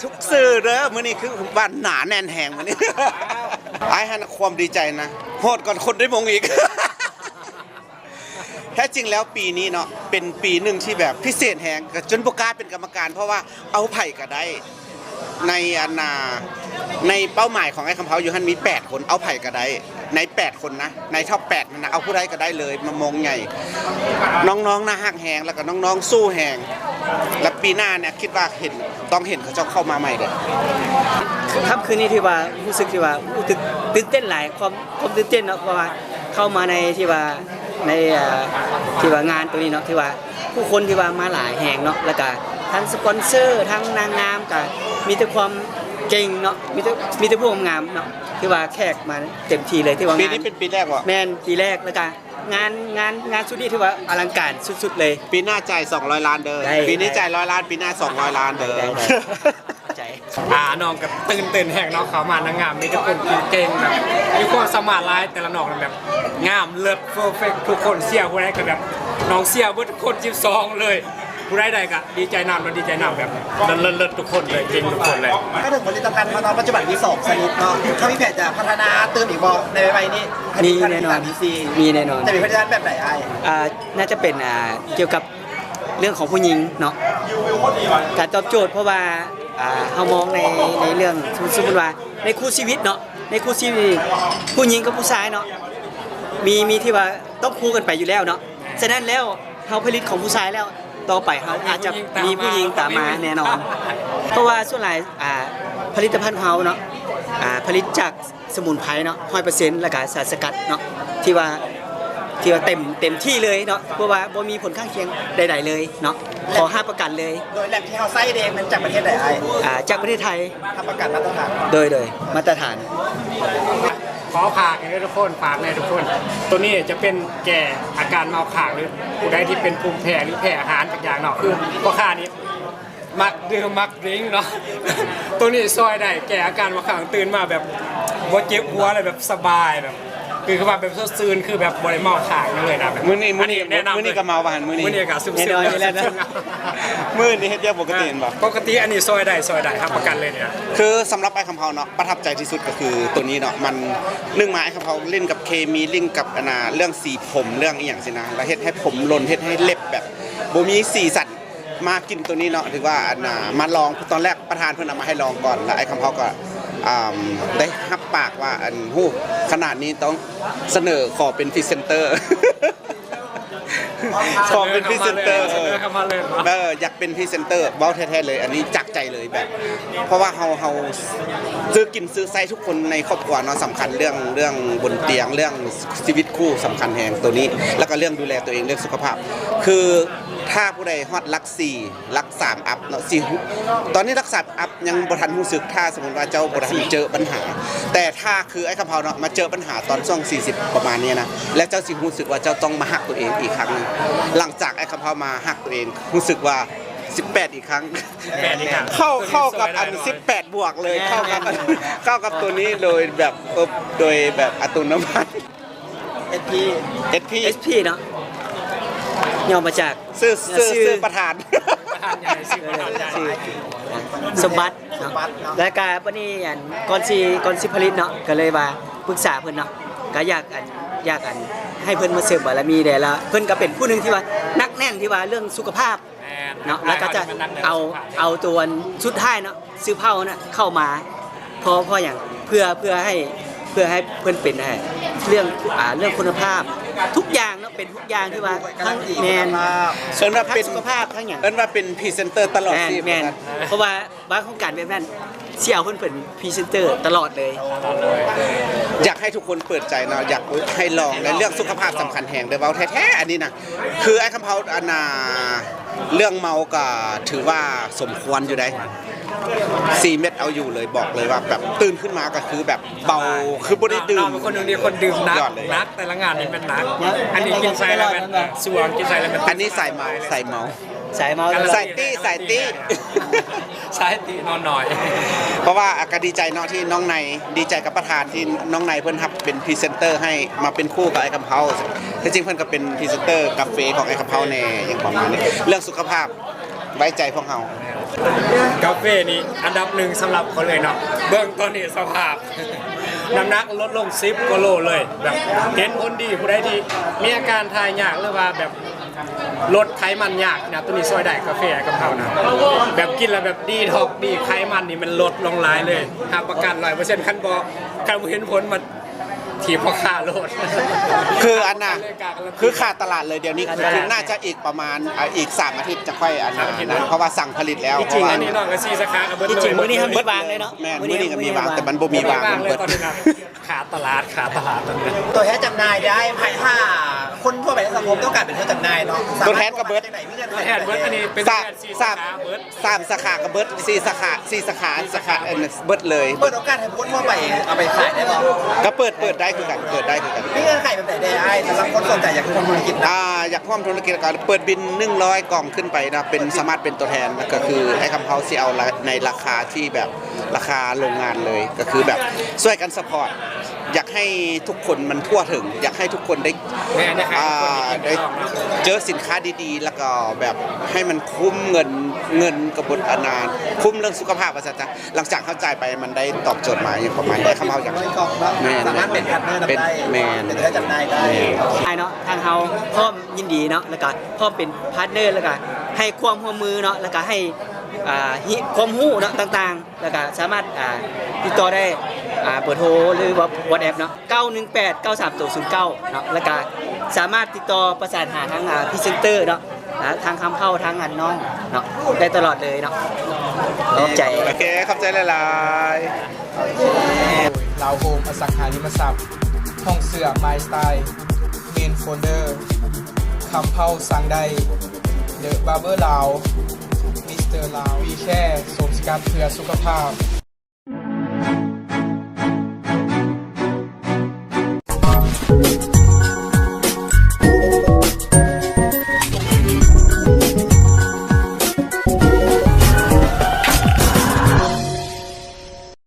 ທຸກສື່ເດີ ມື້ນີ້ຄືວ່າໜາແໜ້ນແຮງມື້ນີ້. ອ້າຍຫັ້ນຄວາມດີໃຈນະ ໂຫດກວ່າຄົນໄດ້ມົງອີກ. ແທ້ຈິງແລ້ວປີນີ້ເນາະ ເປັນປີໜຶ່ງທີ່ແບບພິເສດແຮງ ກໍຈົນບໍ່ກ້າເປັນກຳມະການ ເພາະວ່າເອົາໃຜກໍໄດ້ ໃນອັນນ່າ ໃນເປົ້າໝາຍຂອງອ້າຍຄຳເພົາຢູ່ຫັ້ນມີແປດຄົນ ເອົາໃຜກໍໄດ້ ໃນແປດຄົນນະ ໃນທັອບແປດນັ້ນນະ ເອົາຜູ້ໃດກໍໄດ້ເລີຍ ມາມົງໃຫຍ່. ນ້ອງໆໜ້າຮັກແຮງ ແລ້ວກໍນ້ອງໆສູ້ແຮງ ແລະ ປີໜ້ານີ້ຄິດວ່າເຫັນ ຕ້ອງເຫັນເຂົາເຈົ້າເຂົ້າມາໃໝ່ເດ້. ຄ່ຳຄືນນີ້ຖືວ່າຮູ້ສຶກທີ່ວ່າ ໂອ້ ຕື່ນ ຕື່ນເຕັ້ນຫຼາຍ ຄວາມ ຄວາມຕື່ນເຕັ້ນເນາະ ເພາະວ່າເຂົ້າມາໃນທີ່ວ່າ ໃນ ເອີ ທີ່ວ່າງານໂຕນີ້ເນາະ ຖືວ່າຜູ້ຄົນທີ່ວ່າມາຫຼາຍແຮງເນາະ ແລ້ວກະທັງສະປອນເຊີ ທັງນາງງາມ ກະມີແຕ່ຄວາມເກັ່ງເນາະ ມີແຕ່ ມີແຕ່ຜູ້ງາມໆເນາະ ຖືວ່າແຂກມາເຕັມທີ່ເລີຍ ຖືວ່າ ປີນີ້ເປັນປີແລກບໍ່? ແມ່ນ ປີແລກ ແລ້ວກະ ງານ ງານ ງານຊຸດນີ້ຖືວ່າອະລັງການສຸດໆເລີຍ. ປີໜ້າຈ່າຍສອງຮ້ອຍລ້ານເດີ. ໄດ້ ປີນີ້ ໄດ້ ຈ່າຍຮ້ອຍລ້ານ ປີໜ້າສອງຮ້ອຍລ້ານເດີ. ໄດ້ ໄດ້ ໃຈ ອ່າ ນ້ອງກໍຕື່ນເຕັ້ນແຮງເນາະ ເຂົ້າມານາງງາມມີແຕ່ຄົນເກັ່ງໆ ແບບມີຄວາມສາມາດຫຼາຍ ແຕ່ລະນ້ອງນັ້ນແບບງາມເລີດເພີເຟັກ ທຸກຄົນເຊຍຜູ້ໃດກໍແບບ ນ້ອງເຊຍເບິດຄົນສິບສອງເລີຍ. ຜູ້ໃດໄດ້ກໍດີໃຈນຳ ແລ້ວດີໃຈນຳ ແບບເລີດໆ ທຸກຄົນເລີຍ ເກັ່ງທຸກຄົນເລີຍ. ມາເຖິງຜະລິດຕະພັນເຮົາເນາະ ປັດຈຸບັນມີສອງຊະນິດເນາະ ເຮົາມີແຜນຈະພັດທະນາຕື່ມອີກບໍ່ໃນໄວໆນີ້? ມີແນ່ນອນ ມີແນ່ນອນ. ຈະເປັນຜະລິດຕະພັນແບບໃດອ້າຍ? ອ່າ ໜ້າຈະເປັນ ອ່າ ກ່ຽວກັບເລື່ອງຂອງຜູ້ຍິງເນາະ ການຕອບໂຈດ ເພາະວ່າ ອ່າ ເຮົາມອງໃນ ໃນເລື່ອງ ສົມມຸດວ່າໃນຄູ່ຊີວິດເນາະ ໃນຄູ່ຊີວິດນີ້ ຜູ້ຍິງກັບຜູ້ຊາຍເນາະ ມີ ມີທີ່ວ່າຕ້ອງຄູ່ກັນໄປຢູ່ແລ້ວເນາະ. ສະນັ້ນແລ້ວ ເຮົາຜະລິດຂອງຜູ້ຊາຍແລ້ວ ຕໍ່ໄປເຮົາອາດຈະມີຜູ້ຍິງຕາມມາແນ່ນອນ ເພາະວ່າສ່ວນຫຼາຍ ອ່າ ຜະລິດຕະພັນຂອງເຮົາເນາະ ອ່າ ຜະລິດຈາກສະໝຸນໄພເນາະ ຮ້ອຍເປີເຊັນ ແລ້ວກະສານສະກັດເນາະ ທີ່ວ່າ ທີ່ວ່າເຕັມ ເຕັມທີ່ເລີຍເນາະ ເພາະວ່າບໍ່ມີຜົນຂ້າງຄຽງໃດໆເລີຍເນາະ ຂໍຮັບປະກັນເລີຍ. ໂດຍແລັບທີ່ເຮົາໃຊ້ເດ ແມ່ນຈາກປະເທດໃດອ້າຍ? ອ່າ ຈາກປະເທດໄທ. ຮັບປະກັນມາດຕະຖານ. ໂດຍ ໂດຍ ມາດຕະຖານ. ຂໍຝາກໃຫ້ເດີທຸກຄົນ ຝາກແນ່ທຸກຄົນ ໂຕນີ້ຈະເປັນແກ້ອາການເມົາຄ້າງ ຫຼື ຜູ້ໃດທີ່ເປັນພູມແພ້ ຫຼື ແພ້ອາຫານຈັກຢ່າງເນາະ ຄືພໍ່ຄ້ານີ້ມັກດື່ມມັກ ດຣິງເນາະ ໂຕນີ້ຊ່ອຍໄດ້ແກ້ອາການບາງຄັ້ງຕື່ນມາແບບບໍ່ເຈັບຫົວ ແລ້ວແບບສະບາຍ ແບບ ຄື ຄືວ່າແບບສົດຊື່ນ ຄືແບບບໍ່ໄດ້ເມົາຄ້າງຫຍັງເລີຍນະ. ມື້ນີ້ ມື້ນີ້ ມື້ນີ້ກໍເມົາວ່າຫັ້ນ ມື້ນີ້ ມື້ນີ້ກໍຊຶມໆ ແນ່ນອນຢູ່ແລ້ວເນາະ. ມື້ນີ້ເຮັດວຽກປົກກະຕິແມ່ນບໍ່? ປົກກະຕິ. ອັນນີ້ຊ່ອຍໄດ້ ຊ່ອຍໄດ້ ຮັບປະກັນເລີຍນີ້ນະ. ຄືສຳລັບອ້າຍຄຳເພົາເນາະ ປະທັບໃຈທີ່ສຸດກໍຄືໂຕນີ້ເນາະ ມັນ ໜຶ່ງມາອ້າຍຄຳເພົາຫຼິ້ນກັບເຄມີ ຫຼິ້ນກັບອັນນ່າ ເລື່ອງສີຜົມ ເລື່ອງອີ່ຫຍັງຊີ້ນະ ແລ້ວເຮັດໃຫ້ຜົມຫຼົ່ນ ເຮັດໃຫ້ເລັບແບບບໍ່ມີສີສັນ. ມາກິນໂຕນີ້ເນາະ ຖືວ່າອັນນ່າ ມາລອງ ຕອນແລກປະທານເພິ່ນເອົາມາໃຫ້ລອງກ່ອນ ແລ້ວອ້າຍຄຳເພົາກໍ ອ່າ ໄດ້ຮັບປາກວ່າ ອັນ ໂຫ ຂະໜາດນີ້ຕ້ອງສະເໜີຂໍເປັນພຣີເຊັນເຕີ ຂໍເປັນພຣີເຊັນເຕີ ສະເໜີເຂົ້າມາເລີຍ ເອີ ຢາກເປັນພຣີເຊັນເຕີ ເວົ້າແທ້ໆເລີຍ ອັນນີ້ຈາກໃຈເລີຍ ແບບ ເພາະວ່າເຮົາ ເຮົາຊື້ກິນຊື້ໃຊ້ທຸກຄົນໃນຄອບຄົວເນາະ ສຳຄັນເລື່ອງ ເລື່ອງບົນຕຽງ ເລື່ອງຊີວິດຄູ່ສຳຄັນແຮງໂຕນີ້ ແລ້ວກໍເລື່ອງດູແລຕົວເອງ ເລື່ອງສຸຂະພາບ ຄື ຖ້າຜູ້ໃດຮອດຫຼັກສີ່ ຫຼັກສາມອັບເນາະ ຊິ ຕອນນີ້ຫຼັກສາມອັບຍັງບໍ່ທັນຮູ້ສຶກ ຖ້າສົມມຸດວ່າເຈົ້າບໍ່ທັນເຈີບັນຫາ ແຕ່ຖ້າຄືອ້າຍຄຳເພົາເນາະ ມາເຈີບັນຫາຕອນຊ່ວງສີ່ສິບປະມານນີ້ນະ ແລ້ວເຈົ້າຊິຮູ້ສຶກວ່າເຈົ້າຕ້ອງມາຮັກຕົວເອງອີກຄັ້ງໜຶ່ງ. ຫຼັງຈາກອ້າຍຄຳເພົາມາຮັກຕົວເອງ ຮູ້ສຶກວ່າສິບແປດອີກຄັ້ງ ແມ່ນ ເຂົ້າ ເຂົ້າກັບອັນສິບແປດບວກເລີຍ ເຂົ້າກັບ ເຂົ້າກັບຕົວນີ້ໂດຍແບບ ໂດຍແບບອັດຕະໂນມັດ. ເອັສພີ ເອັສພີ ເອັສພີເນາະ ຍ່ອມາຈາກຊື່ ຊື່ ຊື່ປະທານ ປະທານໃຫຍ່ ຊື່ປະທານໃຫຍ່ ສົມບັດເນາະ ແລ້ວກະບັດນີ້ອັນ ກ່ອນຊິ ກ່ອນຊິຜະລິດເນາະ ກະເລີຍວ່າປຶກສາເພິ່ນເນາະ ກະຢາກອັນ ຢາກອັນ ໃຫ້ເພິ່ນມາເສີມບາລະມີແດ່ ແລ້ວເພິ່ນກະເປັນຜູ້ໜຶ່ງທີ່ວ່າໜັກແໜ້ນທີ່ວ່າເລື່ອງສຸຂະພາບ ແມ່ນ ເນາະ ແລ້ວກໍຈະເອົາ ເອົາຕົວອັນສຸດທ້າຍເນາະ ຊືເຜົ່ານະເຂົ້າມາ ເພາະ ເພາະຫຍັງ ເພື່ອ ເພື່ອໃຫ້ ເພື່ອໃຫ້ເພິ່ນເປັນ ເອີ ເລື່ອງ ອ່າ ເລື່ອງຄຸນນະພາບ ທຸກຢ່າງເນາະ ເປັນທຸກຢ່າງທີ່ວ່າທັງ ແມ່ນ ເອີ້ນວ່າເປັນ ທັງສຸຂະພາບ ທັງຫຍັງ ເອີ້ນວ່າເປັນພຣີເຊັນເຕີຕະຫຼອດຊີບ ແມ່ນ ເພາະວ່າບາງໂຄງການແບບນັ້ນ ຊິເອົາເພິ່ນເປັນພຣີເຊັນເຕີຕະຫຼອດເລີຍ. ຢາກໃຫ້ທຸກຄົນເປີດໃຈເນາະ ຢາກໃຫ້ລອງໃນເລື່ອງສຸຂະພາບສຳຄັນແຮງເດີ ເວົ້າແທ້ໆ ອັນນີ້ນະ ຄືອ້າຍຄຳເພົາ ອັນນ່າ ເລື່ອງເມົາກໍຖືວ່າສົມຄວນຢູ່ໃດ໋ ສີ່ເມັດເອົາຢູ່ເລີຍ ບອກເລີຍວ່າແບບຕື່ນຂຶ້ນມາກໍຄືແບບເບົາ ຄືບໍ່ໄດ້ດື່ມ ນ້ອງເປັນຄົນໜຶ່ງທີ່ຄົນດື່ມໜັກ ສຸດຍອດເລີຍ ໜັກ ແຕ່ລະງານນີ້ແມ່ນໜັກ ອັນນີ້ກິນໃສ່ແລ້ວແມ່ນ ອ່າ ຊ່ວງກິນໃສ່ແລ້ວແມ່ນ ອັນນີ້ສາຍເມົາ ສາຍເມົາ ສາຍເມົາ ສາຍຕິ ສາຍຕິ ສາຍຕິນອນໜ້ອຍ ເພາະວ່າກໍດີໃຈເນາະທີ່ນ້ອງໄນ ດີໃຈກັບປະທານທີ່ນ້ອງໄນເພິ່ນຮັບເປັນພຣີເຊັນເຕີໃຫ້ມາເປັນຄູ່ກັບອ້າຍຄຳເພົາ ແທ້ຈິງເພິ່ນກໍເປັນພຣີເຊັນເຕີກາເຟຂອງອ້າຍຄຳເພົາແດ່ ຫຍັງປະມານນີ້ ເລື່ອງສຸຂະພາບໄວ້ໃຈພວກເຮົາ. ກາເຟນີ້ອັນດັບໜຶ່ງສຳລັບຂ້ອຍເລີຍເນາະ ເບິ່ງຕອນນີ້ສະພາບ ນ້ຳໜັກລົດລົງສິບກວ່າໂລເລີຍ ແບບເຫັນຜົນດີ. ຜູ້ໃດທີ່ມີອາການຖ່າຍຍາກ ຫຼືວ່າແບບລົດໄຂມັນຍາກນະ ໂຕນີ້ຊ່ວຍໄດ້ ກາເຟອ້າຍຄຳເພົານະ ແບບກິນແລ້ວແບບດີທັອກ ດີ ໄຂມັນນີ້ມັນລົດລົງຫຼາຍເລີຍ ຮັບປະກັນຮ້ອຍເປີເຊັນ. ຄັນບໍ່ ຄັນບໍ່ເຫັນຜົນ ມາຖີບພໍ່ຄ້າໂລດ. ຄືອັນນ່າ ຄືຂາດຕະຫຼາດເລີຍ ດຽວນີ້ຄືໜ້າຈະອີກປະມານ ອ່າ ອີກສາມອາທິດຈະຄ່ອຍອັນນັ້ນ ເພາະວ່າສັ່ງຜະລິດແລ້ວ. ທີ່ຈິງ ອັນນີ້ນ້ອງກໍສີ່ສາຂາກໍເບິດເລີຍ ທີ່ຈິງມື້ນີ້ເຮົາມີວາງເລີຍເນາະ ແມ່ນ ມື້ນີ້ກໍມີວາງ ແຕ່ມັນບໍ່ມີວາງ ເບິດ ຂາດຕະຫຼາດ ຂາດຕະຫຼາດ. ຕົວແທນຈຳໜ່າຍໄດ້ ໃຜຖ້າຄົນທົ່ວໄປໃນສັງຄົມຕ້ອງການເປັນຕົວແທນຈຳໜ່າຍເນາະ ຕົວແທນກໍເບິດ ຕົວແທນເບິດ ອັນນີ້ເປັນຕົວແທນສີ່ສາຂາເບິດ ສາມສາຂາກໍເບິດ ສີ່ສາຂາ ສີ່ສາຂາ ສາຂາ ເອີ ເບິດເລີຍ ເປີດໂອກາດໃຫ້ຄົນທົ່ວໄປເອົາໄປຂາຍໄດ້ບໍ່? ກໍເປີດ ເປີດໄດ້ຄືກັນ ເປີດໄດ້ຄືກັນ. ມີເງື່ອນໄຂແບບໃດແດ່ອ້າຍ ສຳລັບຄົນສົນໃຈຢາກຮ່ວມທຸລະກິດ? ອ່າ ຢາກຮ່ວມທຸລະກິດກໍເປີດບິນໜຶ່ງຮ້ອຍກ່ອງຂຶ້ນໄປເນາະ ເປັນ ສາມາດເປັນຕົວແທນ ກໍຄືອ້າຍຄຳເພົາຊິເອົາໃນລາຄາທີ່ແບບ ລາຄາໂຮງງານເລີຍ ກໍຄືແບບຊ່ວຍກັນຊັບພອດ ຢາກໃຫ້ທຸກຄົນມັນທົ່ວເຖິງ ຢາກໃຫ້ທຸກຄົນໄດ້ ແມ່ນ ຢາກໃຫ້ ອ່າ ທຸກຄົນໄດ້ກິນ ໄດ້ເຈີສິນຄ້າດີໆ ແລ້ວກໍແບບໃຫ້ມັນຄຸ້ມເງິນ ເງິນກະບົດອານາ ຄຸ້ມເລື່ອງສຸຂະພາບວ່າຊັ້ນຊະ. ຫຼັງຈາກເຮົາຈ່າຍໄປມັນໄດ້ຕອບໂຈດມາຫຍັງປະມານນີ້ ຄຳເຮົາຢາກ ໜຶ່ງຮ້ອຍກ່ອງເນາະ ແມ່ນ ສາມາດເປັນພາດເນີນຳໄດ້ ເປັນ ແມ່ນ ເປັນເຄື່ອງຈຳໜ່າຍໄດ້ ແມ່ນ. ອ້າຍເນາະ ທາງເຮົາພ້ອມຍິນດີເນາະ ແລ້ວກໍພ້ອມເປັນພາດເນີ ແລ້ວກໍໃຫ້ຄວາມຮ່ວມມືເນາະ ແລ້ວກໍໃຫ້ ອ່າ ຮີ ຄວາມຮູ້ເນາະຕ່າງໆ ແລ້ວກະສາມາດ ອ່າ ຕິດຕໍ່ໄດ້ ອ່າ ເບີໂທ ຫຼືວ່າ WhatsApp ເນາະ ເກົ້າໜຶ່ງແປດ ເກົ້າສາມສູນເກົ້າເນາະ ແລ້ວກະສາມາດຕິດຕໍ່ປະສານຫາທາງ ອ່າ ພຣີເຊັນເຕີເນາະ ອ່າ ທາງຄຳເພົາ ທາງອັນນ້ອງເນາະ ໄດ້ຕະຫຼອດເລີຍເນາະ. ຂອບໃຈ ໂອເຄ ຂອບໃຈຫຼາຍໆ. ລາວໂຮມ ອະສັງຫາລິມະຊັບ ຫ້ອງເສື້ອ My Style, Main Folder, ຄຳເພົາ ສັ່ງໄດ້, The Barber ລາວ, Mister ລາວ, We Care ໂສມສະກັດເພື່ອສຸຂະພາບ.